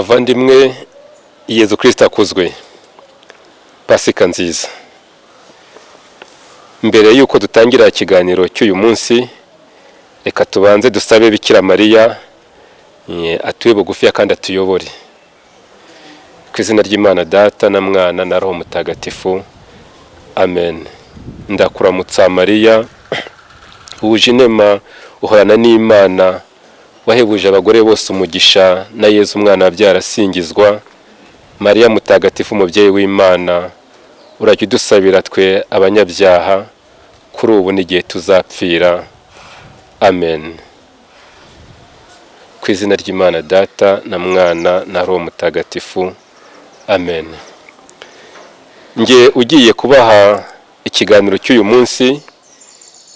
Bavandimwe, Yezu Kristo akuzwe! Pasika nziza! Mbere y'uko dutangira ikiganiro cy'uyu munsi, reka tubanze dusabe Bikira Mariya atuye bugufiya kandi atuyobore. Ku izina ry'Imana Data na Mwana na Roho Mutagatifu, amen. Ndakuramutsa Mariya, wuje inema, uhorana n'Imana, wahebuje abagore bose umugisha, na Yezu umwana wabyara asingizwa. Mariya Mutagatifu, umubyeyi w'Imana, urajya udusabira twe abanyabyaha, kuri ubu n'igihe tuzapfira, amen. Ku izina ry'Imana Data na Mwana na Roho Mutagatifu, amen. Nge ugiye kubaha ikiganiro cy'uyu munsi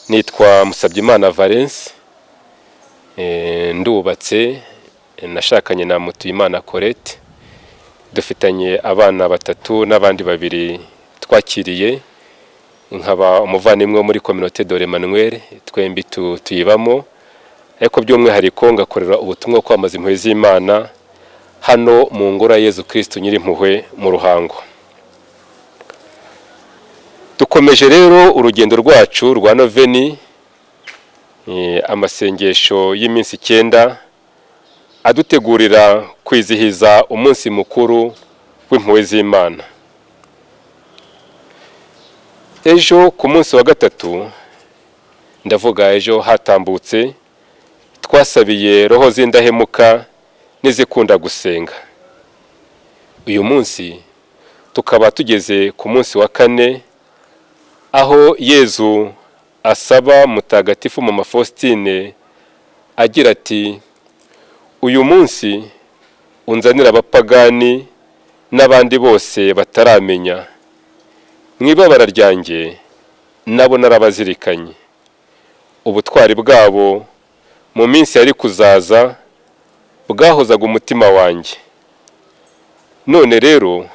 nitwa Musabyimana Valens, ndubatse, nashakanye na Mutuyimana Colette, dufitanye abana batatu n'abandi babiri twakiriye, nkaba umuvandimwe wo muri Communauté de l'Emmanuel, twembi tuyibamo, ariko by'umwihariko ngakorera ubutumwa bwo kwamamaza impuhwe z'Imana hano mu ngoro ya Yezu Kristo Nyirimpuhwe mu Ruhango. Dukomeje rero urugendo rwacu rwa noveni, amasengesho y'iminsi 9 adutegurira kwizihiza umunsi mukuru w'impuhwe z'Imana. Ejo ku munsi wa gatatu, ndavuga ejo hatambutse, twasabiye roho z'indahemuka n'izikunda gusenga. Uyu munsi tukaba tugeze ku munsi wa kane, aho Yezu asaba Mutagatifu Mama Faustine agira ati: "Uyu munsi unzanira abapagani n'abandi bose bataramenya. Mu ibabara ryanjye nabo narabazirikanye. Ubutwari bwabo mu minsi yari kuzaza bwahozaga umutima wanjye. None rero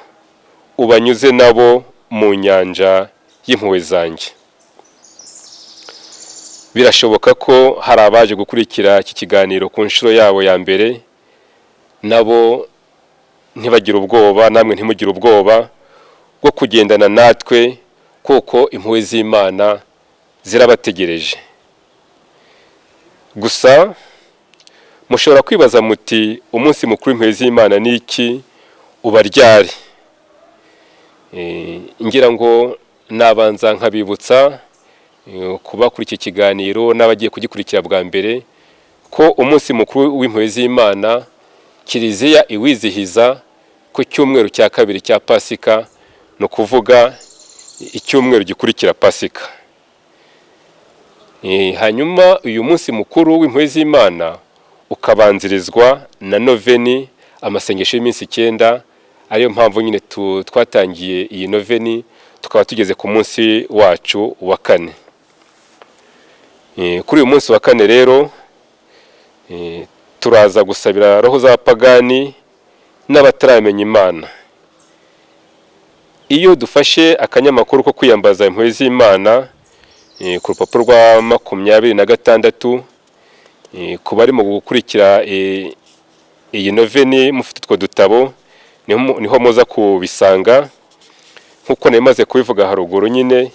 ubanyuze nabo mu nyanja y'impuhwe zanjye." Birashoboka ko hari abaje gukurikira iki kiganiro ku nshuro yabo ya mbere, nabo ntibagire ubwoba, namwe ntimugire ubwoba bwo kugendana natwe, kuko impuhwe z'Imana zirabategereje. Gusa mushobora kwibaza muti: "Umunsi mukuru w'impuhwe z'Imana ni iki? Uba ryari?" Ngira ngo nabanza nkabibutsa kuba kuri iki kiganiro n'abagiye kugikurikira bwa mbere ko umunsi mukuru w'impuhwe z'Imana Kiliziya iwizihiza ku cyumweru cya kabiri cya Pasika, ni ukuvuga icyumweru gikurikira Pasika. Hanyuma uyu munsi mukuru w'impuhwe z'Imana ukabanzirizwa na noveni, amasengesho y'iminsi 9, ariyo mpamvu nyine twatangiye iyi noveni, tukaba tugeze ku munsi wacu wa kane. Kuri uyu munsi wa kane rero turaza gusabira roho z'abapagani n'abataramenya Imana. Iyo dufashe akanyamakuru ko kwiyambaza impuhwe z'Imana ku rupapuro rwa 26, ku barimo gukurikira iyi noveni mufite utwo dutabo, niho muza kubisanga. Nk'uko nari maze kubivuga haruguru nyine,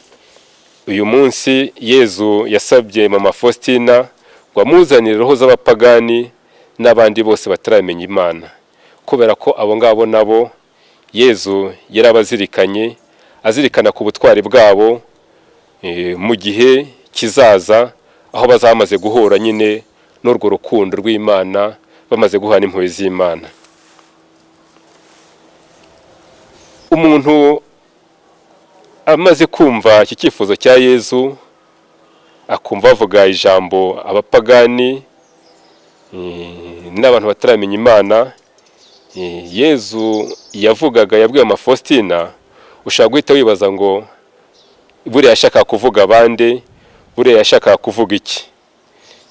uyu munsi Yezu yasabye Mama Faustina ngo amuzanire roho z'abapagani n'abandi bose bataramenya Imana, kubera ko abo ngabo nabo Yezu yarabazirikanye, azirikana ku butwari bwabo mu gihe kizaza, aho bazaba bamaze guhura nyine n'urwo rukundo rw'Imana, bamaze guhana impuhwe z'Imana. Umuntu amaze kumva iki cyifuzo cya Yezu, akumva bavuga ijambo abapagani n'abantu bataramenya Imana Yezu yavugaga, yabwiye Mama Faustina, ushobora guhita wibaza ngo: "Buriya yashakaga kuvuga abandi? Buriya yashakaga kuvuga iki?"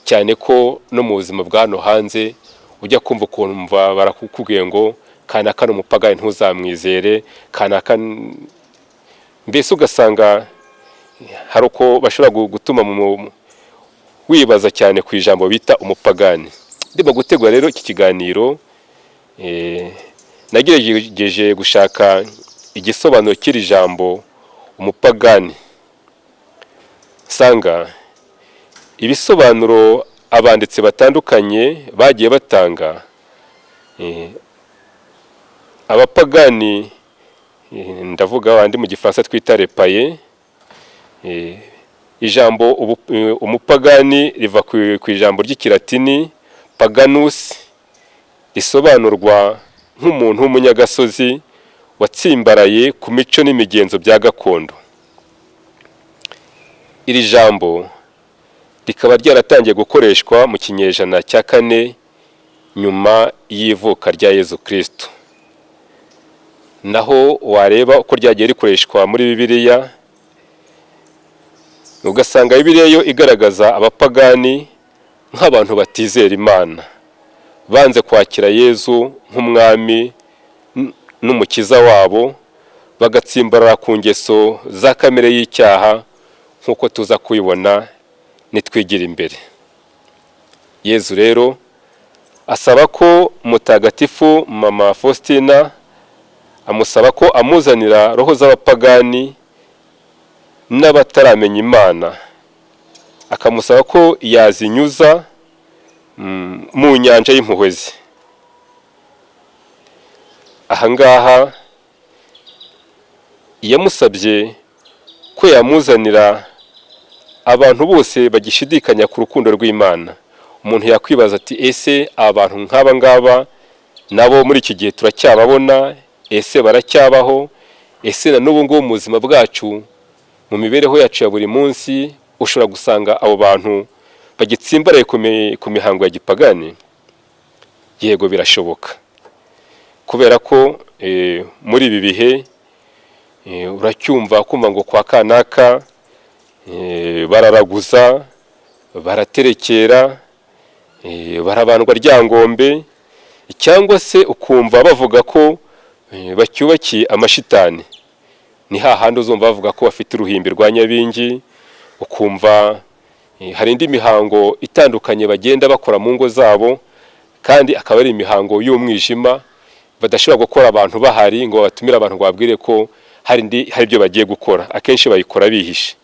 Cyane ko no mu buzima bwa hano hanze ujya kumva ukumva barakukubwiye ngo kanaka ni umupagani, ntuzamwizere kanaka, mbese ugasanga hari uko bashobora gutuma wibaza cyane ku ijambo bita umupagani. Ndimo gutegura rero iki kiganiro Nagerageje gushaka igisobanuro cy'iri jambo umupagani, nsanga ibisobanuro abanditsi batandukanye bagiye batanga, abapagani, ndavuga abandi mu Gifaransa twita les païens. Ijambo umupagani riva ku ijambo ry'Ikilatini paganus, risobanurwa nk'umuntu w'umunyagasozi watsimbaraye ku mico n'imigenzo bya gakondo. Iri jambo rikaba ryaratangiye gukoreshwa mu kinyejana cya kane nyuma y'ivuka rya Yezu Kristo. Naho wareba uko ryagiye rikoreshwa muri Bibiliya, ugasanga Bibiliya yo igaragaza abapagani nk'abantu batizera Imana, banze kwakira Yezu nk'umwami n'umukiza wabo, bagatsimbarara ku ngeso za kamere y'icyaha, nk'uko tuza kubibona nitwigira imbere. Yezu rero asaba ko Mutagatifu Mama Faustina, amusaba ko amuzanira roho z'abapagani n'abataramenya Imana, akamusaba ko yazinyuza mu nyanja y'impuhwe ze. Ahangaha yamusabye ko yamuzanira abantu bose bagishidikanya ku rukundo rw'Imana. Umuntu yakwibaza ati: "Ese abantu nk'aba ngaba nabo muri iki gihe turacyababona? Ese baracyabaho? Ese na n'ubu ngubu mu buzima bwacu, mu mibereho yacu ya buri munsi, ushobora gusanga abo bantu bagitsimbaraye ku mihango ya gipagani?" Yego, birashoboka, kubera ko muri ibi bihe uracyumva kumva ngo kwa kanaka bararaguza, baraterekera, barabandwa Ryangombe, cyangwa se ukumva bavuga ko bacyubakiye amashitani. Ni hahandi uzumva bavuga ko bafite uruhimbi rwa Nyabingi, ukumva hari indi mihango itandukanye bagenda bakora mu ngo zabo, kandi akaba ari imihango y'umwijima badashobora gukora abantu bahari, ngo babatumire abantu, ngo babwire ko hari ibyo bagiye gukora. Akenshi bayikora bihishe.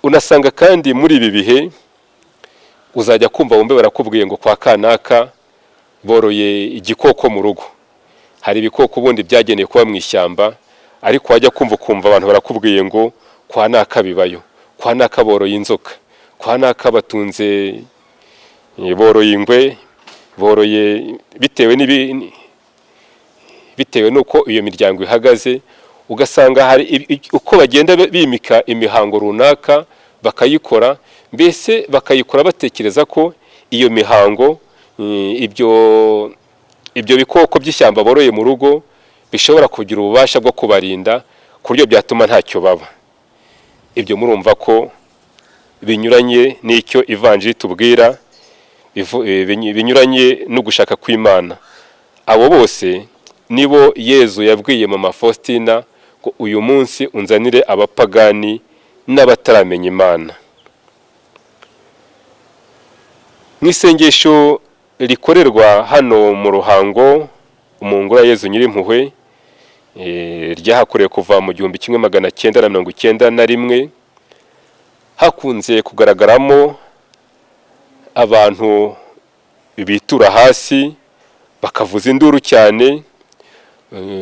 Unasanga kandi muri ibi bihe uzajya kumva wumve barakubwiye ngo kwa kanaka boroye igikoko mu rugo. Hari ibikoko ubundi byagenewe kuba mu ishyamba, ariko wajya kumva ukumva abantu barakubwiye ngo kwa naka bibayo, kwa naka boroye inzoka, kwa naka batunze, boroye ingwe, boroye, bitewe n'uko iyo miryango ihagaze. Ugasanga hari uko bagenda bimika imihango runaka bakayikora, mbese bakayikora batekereza ko iyo mihango, ibyo bikoko by'ishyamba boroye mu rugo bishobora kugira ububasha bwo kubarinda ku buryo byatuma ntacyo baba. Ibyo murumva ko binyuranye n'icyo Ivanjiri tubwira, binyuranye no gushaka kw'Imana. Abo bose nibo Yezu yabwiye Mama Faustina ngo: "Uyu munsi unzanire abapagani n'abataramenya Imana." Mu isengesho rikorerwa hano mu Ruhango mu ngoro ya Yezu Nyirimpuhwe, ryahakorewe kuva mu 1991, hakunze kugaragaramo abantu bitura hasi, bakavuza induru cyane,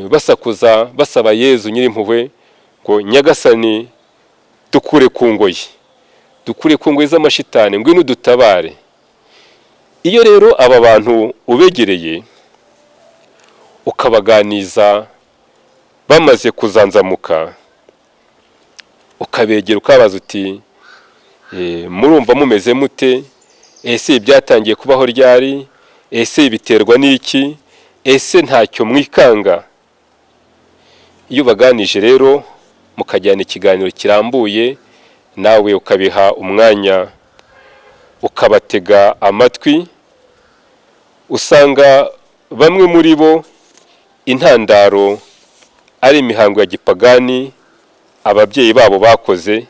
basakuza, basaba Yezu Nyirimpuhwe ngo: "Nyagasani, dukure ku ngoyi, dukure ku ngoyi z'amashitani, ngwino udutabare." Iyo rero aba bantu ubegereye, ukabaganiza bamaze kuzanzamuka, ukabegera ukabaza uti: "Murumva mumeze mute? Ese byatangiye kubaho ryari? Ese biterwa n'iki? Ese ntacyo mwikanga?" Iyo ubaganije rero, mukajyana ikiganiro kirambuye, nawe ukabiha umwanya, ukabatega amatwi, usanga bamwe muri bo intandaro ari imihango ya gipagani ababyeyi babo bakoze,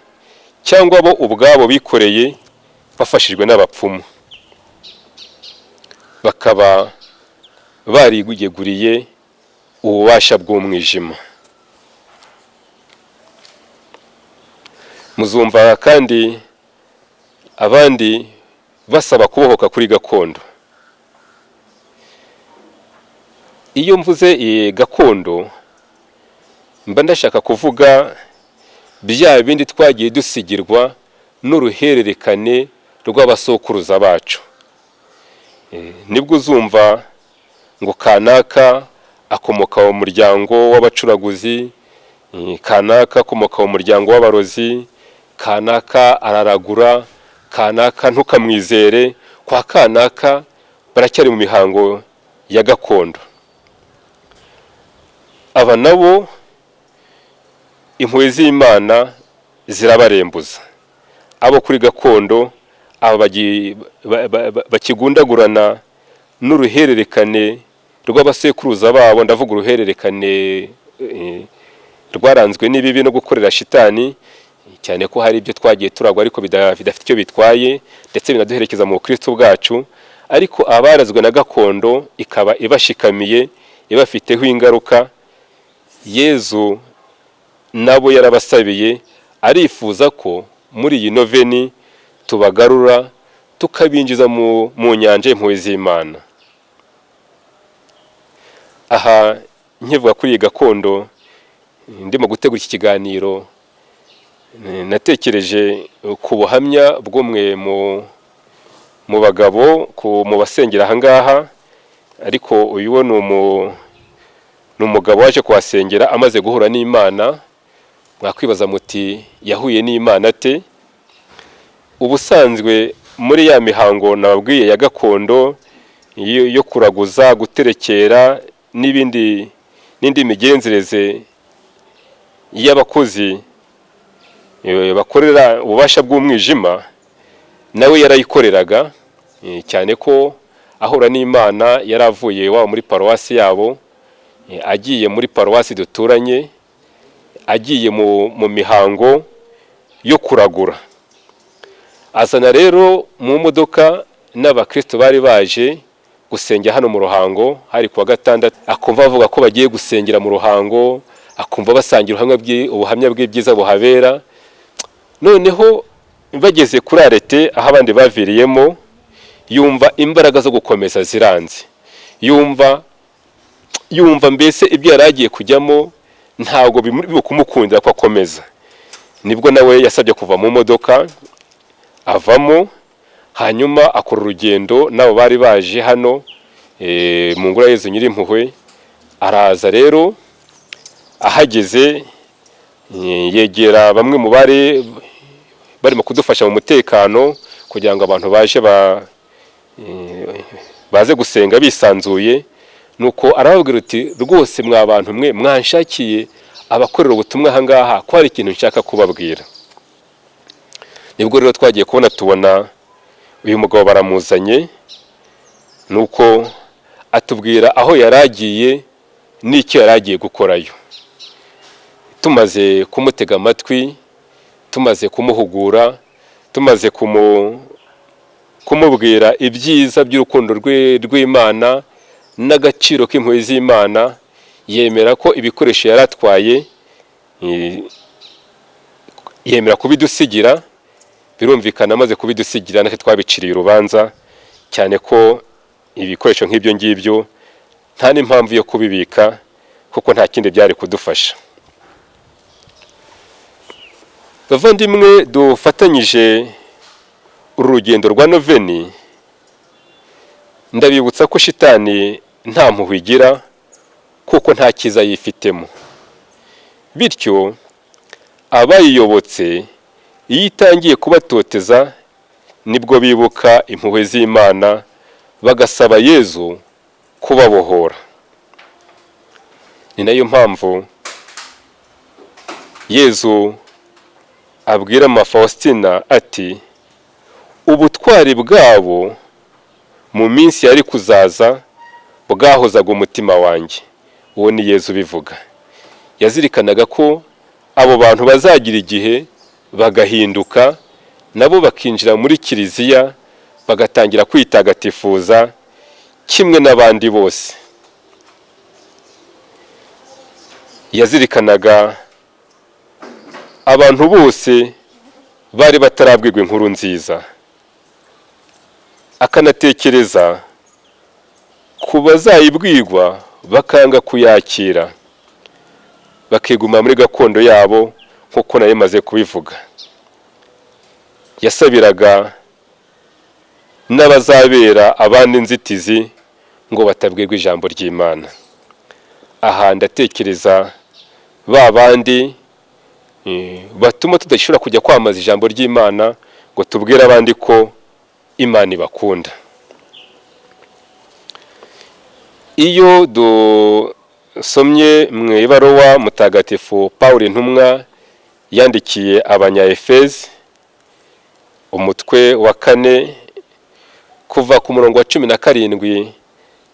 cyangwa bo ubwabo bikoreye bafashijwe n'abapfumu, bakaba Bariyeguriye ububasha bw'umwijima. Muzumva kandi abandi basaba kubohoka kuri gakondo. Iyo mvuze iyi gakondo, mba ndashaka kuvuga bya bindi twagiye dusigirwa n'uruhererekane rw'abasokuruza bacu. Nibwo uzumva ngo kanaka akomoka mu muryango w'abacuraguzi, kanaka akomoka mu muryango w'abarozi, kanaka araragura, kanaka ntukamwizere, kwa kanaka baracyari mu mihango ya gakondo. Aba nabo impuhwe z'Imana zirabarembuza. Abo kuri gakondo, aba bakigundagurana n'uruhererekane rw'abasekuruza babo, ndavuga uruhererekane rwaranzwe n'ibibi no gukorera shitani, cyane ko hari ibyo twagiye turagwa ariko bidafite icyo bitwaye, ndetse binaduherekeza mu bukristo bwacu. Ariko abarazwe na gakondo ikaba ibashikamiye, ibafiteho ingaruka, Yezu nabo yarabasabiye, arifuza ko muri iyi noveni tubagarura tukabinjiza mu nyanja y'impuhwe z'Imana. Aha nkivuga kuri iyi gakondo, ndimo gutegura iki kiganiro, natekereje ku buhamya bw'umwe mu bagabo mu basengera aha ngaha, ariko uyu we ni umugabo waje kuhasengera amaze guhura n'Imana. Mwakwibaza muti yahuye n'Imana ate? Ubusanzwe muri ya mihango nababwiye ya gakondo yo kuraguza, guterekera n'ibindi n'indi migenzereze y'abakozi bakorera ububasha bw'umwijima, nawe yarayikoreraga, cyane ko ahura n'Imana yari avuye iwabo muri paruwasi yabo, agiye muri paruwasi duturanye, agiye mu mihango yo kuragura. Azana rero mu modoka n'abakristo bari baje gusengera hano mu Ruhango, hari kuwa gatandatu, akumva bavuga ko bagiye gusengera mu Ruhango, akumva basangira ubuhamya bw'ibyiza buhabera. Noneho bageze kuri arete aho abandi baviriyemo, yumva imbaraga zo gukomeza ziranze, yumva mbese ibyo yari agiye kujyamo ntabwo biri kumukundira ko akomeza. Nibwo nawe yasabye kuva mu modoka, avamo, hanyuma akora urugendo n'abo bari baje hano mu Ngoro ya Yezu Nyirimpuhwe. Araza rero, ahageze yegera bamwe mu bari barimo kudufasha mu mutekano, kugira ngo abantu baje baze gusenga bisanzuye. Nuko arababwira uti rwose mwa bantu mwe mwanshakiye abakorera ubutumwa aha ngaha, ko hari ikintu nshaka kubabwira. Nibwo rero twagiye kubona tubona uyu mugabo baramuzanye, nuko atubwira aho yari agiye n'icyo yari agiye gukorayo. Tumaze kumutega amatwi, tumaze kumuhugura, tumaze kumubwira ibyiza by'urukundo rw'Imana n'agaciro k'impuhwe z'Imana, yemera ko ibikoresho yari atwaye, yemera kubidusigira. Birumvikana amaze kubidusigira natwe twabiciriye urubanza, cyane ko ibikoresho nk'ibyo ngibyo nta n'impamvu yo kubibika, kuko nta kindi byari kudufasha. Bavandimwe dufatanyije uru rugendo rwa noveni, ndabibutsa ko shitani nta mpuhwe igira, kuko nta cyiza yifitemo. Bityo abayiyobotse iyo itangiye kubatoteza, nibwo bibuka impuhwe z'Imana bagasaba Yezu kubabohora. Ni nayo mpamvu Yezu abwira Mama Faustina ati ubutwari bwabo mu minsi yari kuzaza bwahozaga umutima wanjye. Uwo ni Yezu ubivuga. Yazirikanaga ko abo bantu bazagira igihe bagahinduka, nabo bakinjira muri kiliziya, bagatangira kwitagatifuza kimwe n'abandi bose. Yazirikanaga abantu bose bari batarabwirwa inkuru nziza, akanatekereza ku bazayibwirwa bakanga kuyakira, bakiguma muri gakondo yabo nk'uko nari maze kubivuga. Yasabiraga n'abazabera abandi inzitizi ngo batabwirwa ijambo ry'Imana. Aha ndatekereza ba bandi batuma tudashobora kujya kwamamaza ijambo ry'Imana ngo tubwire abandi ko Imana ibakunda. Iyo dusomye mu ibaruwa Mutagatifu Pawulo intumwa yandikiye Abanyaefezi, umutwe wa 4, kuva ku murongo wa 17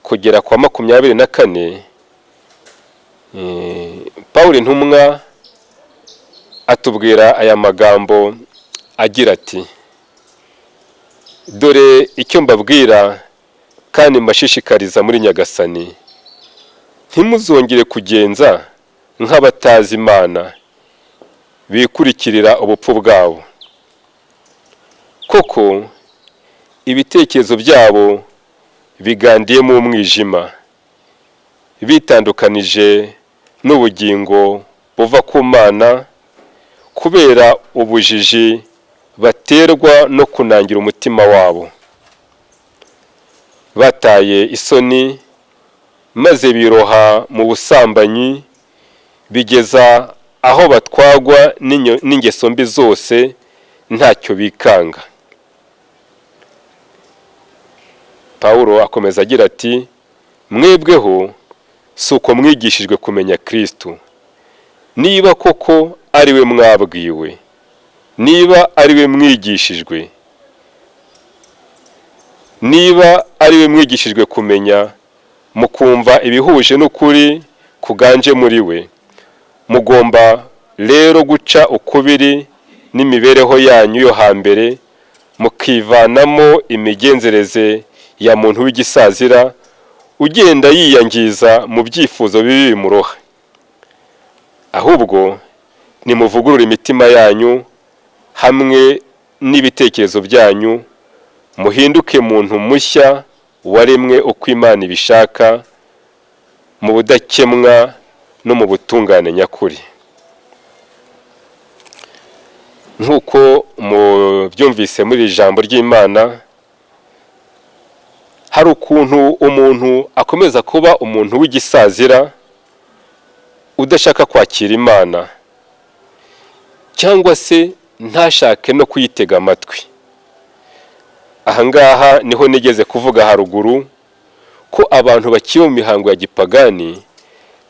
kugera kwa 24, Pawulo intumwa atubwira aya magambo agira ati: "Dore icyo mbabwira kandi mbashishikariza muri Nyagasani, ntimuzongere kugenza nk'abatazi Imana bikurikirira ubupfu bwabo. Koko ibitekerezo byabo bigandiyemo umwijima, bitandukanije n'ubugingo buva ku Mana kubera ubujiji baterwa no kunangira umutima wabo. Bataye isoni maze biroha mu busambanyi, bigeza aho batwagwa n'ingeso mbi zose ntacyo bikanga." Pawulo akomeza agira ati: "Mwebweho si uko mwigishijwe kumenya Kristo, niba koko ari we mwabwiwe, niba ari we mwigishijwe, niba ari we mwigishijwe kumenya, mukumva ibihuje n'ukuri kuganje muri we. Mugomba rero guca ukubiri n'imibereho yanyu yo hambere, mukivanamo imigenzereze ya muntu w'igisazira ugenda yiyangiza mu byifuzo bibi bimuroha. Ahubwo nimuvugurure imitima yanyu hamwe n'ibitekerezo byanyu, muhinduke muntu mushya waremwe uko Imana ibishaka, mu budakemwa no mu butungane nyakuri." Nk'uko mubyumvise muri iri jambo ry'Imana, hari ukuntu umuntu akomeza kuba umuntu w'igisazira udashaka kwakira Imana, cyangwa se ntashake no kuyitega amatwi. Ahangaha niho nigeze kuvuga haruguru ko abantu bakiri mu mihango ya gipagani,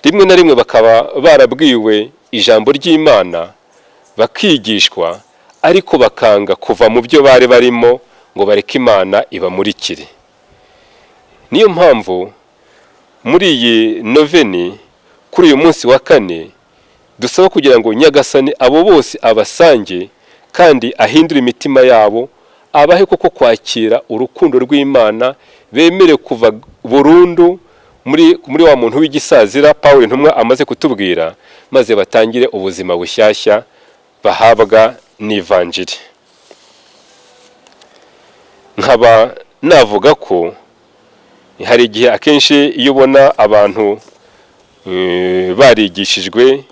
rimwe na rimwe bakaba barabwiwe ijambo ry'Imana bakigishwa, ariko bakanga kuva mu byo bari barimo ngo bareke Imana ibamurikire. Niyo mpamvu muri iyi noveni kuri uyu munsi wa 4 dusaba kugira ngo Nyagasani abo bose abasange kandi ahindure imitima yabo, abahe koko kwakira urukundo rw'Imana, bemere kuva burundu muri wa muntu w'igisazira Pawulo intumwa amaze kutubwira, maze batangire ubuzima bushyashya bahabwa n'ivanjiri. Nkaba navuga ko hari igihe akenshi iyo ubona abantu barigishijwe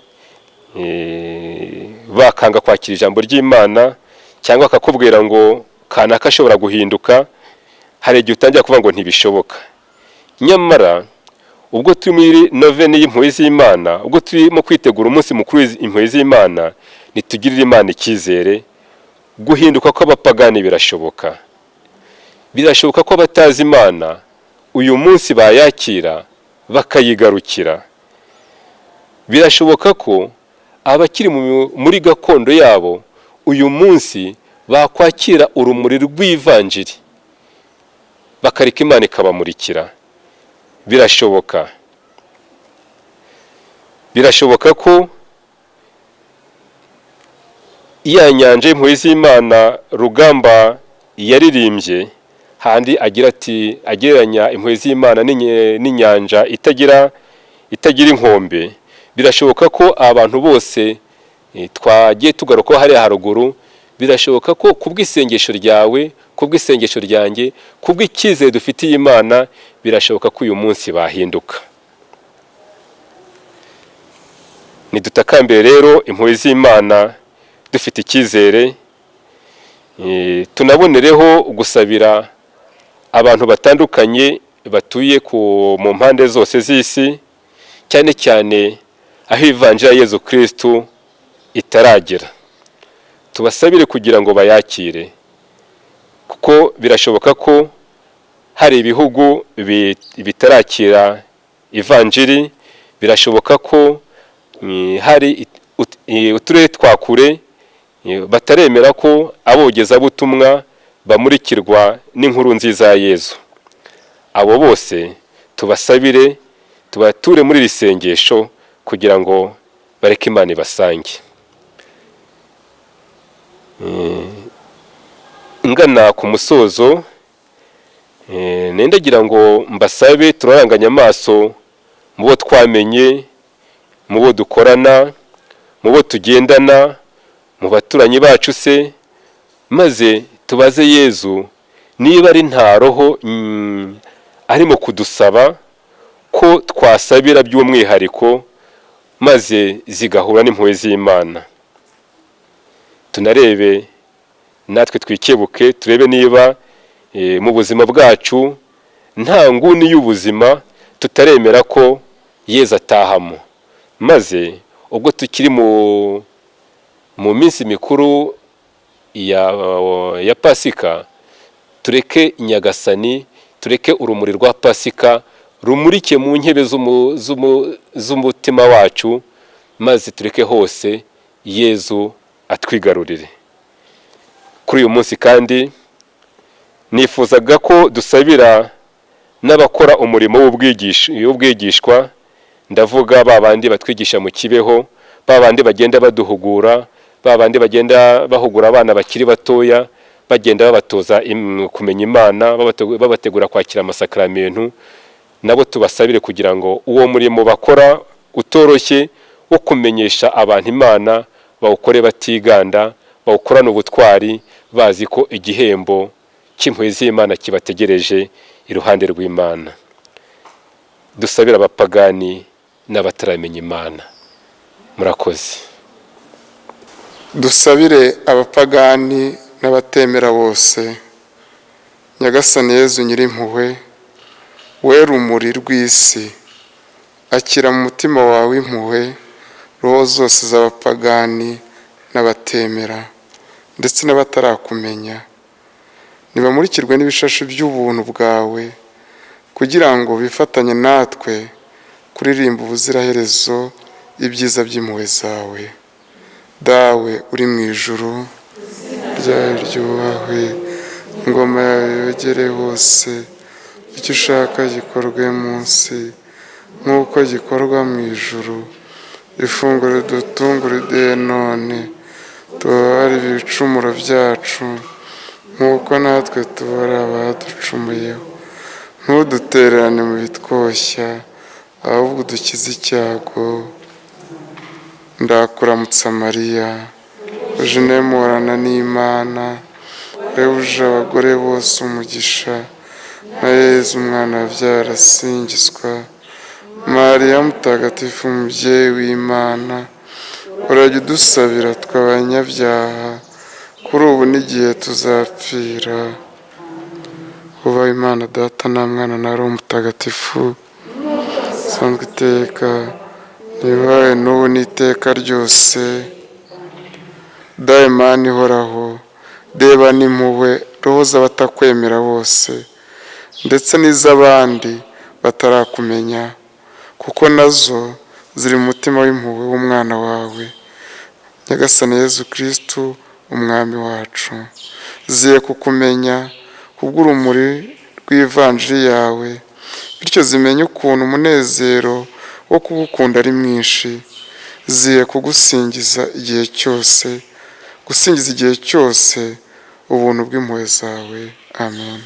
bakanga kwakira ijambo ry'Imana, cyangwa akakubwira ngo kanaka ashobora guhinduka, hari igihe utangira kuvuga ngo ntibishoboka. Nyamara ubwo turi muri noveni y'impuhwe z'Imana, ubwo turimo kwitegura umunsi mukuru w'impuhwe z'Imana, nitugirire Imana icyizere. Guhinduka kw'abapagani birashoboka. Birashoboka ko abatazi Imana uyu munsi bayakira bakayigarukira. Birashoboka ko abakiri muri gakondo yabo uyu munsi bakwakira urumuri rw'ivanjiri, bakareka Imana ikabamurikira. Birashoboka. Birashoboka ko ya nyanja y'impuhwe z'Imana Rugamba yaririmbye, handi agira ati, agereranya impuhwe z'Imana n'inyanja itagira inkombe. Birashoboka ko abantu bose twagiye tugarukaho hariya haruguru, birashoboka ko kubw'isengesho ryawe, kubw'isengesho ryanjye, kubw'icyizere dufitiye Imana, birashoboka ko uyu munsi bahinduka. Nidutakambire rero impuhwe z'Imana dufite icyizere, tunabonereho gusabira abantu batandukanye batuye mu mpande zose z'isi, cyane cyane aho ivanjiri ya Yezu Kristu itaragera. Tubasabire kugira ngo bayakire, kuko birashoboka ko hari ibihugu bitarakira ivanjiri, birashoboka ko hari uturere twa kure bataremera ko abogezabutumwa bamurikirwa n'inkuru nziza ya Yezu. Abo bose tubasabire, tubature muri iri sengesho kugira ngo bareke Imana ibasange. Ngana ku musozo, nendagira ngo mbasabe turaranganye amaso mu bo twamenye, mu bo dukorana, mu bo tugendana, mu baturanyi bacu se, maze tubaze Yezu niba ari nta roho arimo kudusaba ko twasabira by'umwihariko, maze zigahura n'impuhwe z'Imana. Tunarebe natwe twikebuke, turebe niba mu buzima bwacu nta nguni y'ubuzima tutaremera ko Yezu atahamo, maze ubwo tukiri mu minsi mikuru ya Pasika, tureke Nyagasani, tureke urumuri rwa Pasika rumurike mu nkebe z'umutima wacu, maze tureke hose Yezu atwigarurire. Kuri uyu munsi kandi nifuzaga ko dusabira n'abakora umurimo w'ubwigishwa, ndavuga ba bandi batwigisha mu Kibeho, ba bandi bagenda baduhugura, ba bandi bagenda bahugura abana bakiri batoya, bagenda babatoza kumenya Imana, babategura kwakira amasakramentu. Nabo tubasabire kugira ngo uwo murimo bakora utoroshye wo kumenyesha abantu Imana bawukore batiganda, bawukorane ubutwari, bazi ko igihembo cy'impuhwe z'Imana kibategereje iruhande rw'Imana. Dusabire abapagani n'abataramenya Imana. Murakoze. Dusabire abapagani n'abatemera bose. Nyagasani Yezu nyirimpuhwe, we rumuri rw'isi, akira mu mutima wawe impuhwe roho zose z'abapagani n'abatemera ndetse n'abatarakumenya. Nibamurikirwe n'ibishashi by'ubuntu bwawe, kugira ngo bifatanye natwe kuririmba ubuziraherezo ibyiza by'impuhwe zawe. Dawe uri mu ijuru, ryawe ryubahwe, ingoma yawe yogere hose, icyo ushaka gikorwe munsi nk'uko gikorwa mu ijuru. Ifunguro dutungure uduhe none, tubabarire ibicumuro byacu nk'uko natwe tubara abaducumuyeho, ntudutererane mu bitwoshya, ahubwo udukize icyago. Ndakuramutsa Mariya, uje muhorana n'Imana, wahebuje abagore bose umugisha, na Yezu umwana wabyaye arasingizwa. Mariya mutagatifu umubyeyi w'Imana, urajya udusabira tw'abanyabyaha, kuri ubu n'igihe tuzapfira. Ubaha Imana Data na Mwana na Roho Mutagatifu, usanzwe iteka nibaye n'ubu n'iteka ryose. Dawe Mana ihoraho, reba n'impuhwe roho z'abatakwemera bose ndetse n'iz'abandi batarakumenya, kuko nazo ziri mu mutima w'impuhwe w'umwana wawe Nyagasani Yezu Kristu umwami wacu. Ziye kukumenya kubw'urumuri rw'ivanjiri yawe, bityo zimenye ukuntu umunezero wo kugukunda ari mwinshi. Ziye kugusingiza igihe cyose, gusingiza igihe cyose ubuntu bw'impuhwe zawe. Amen.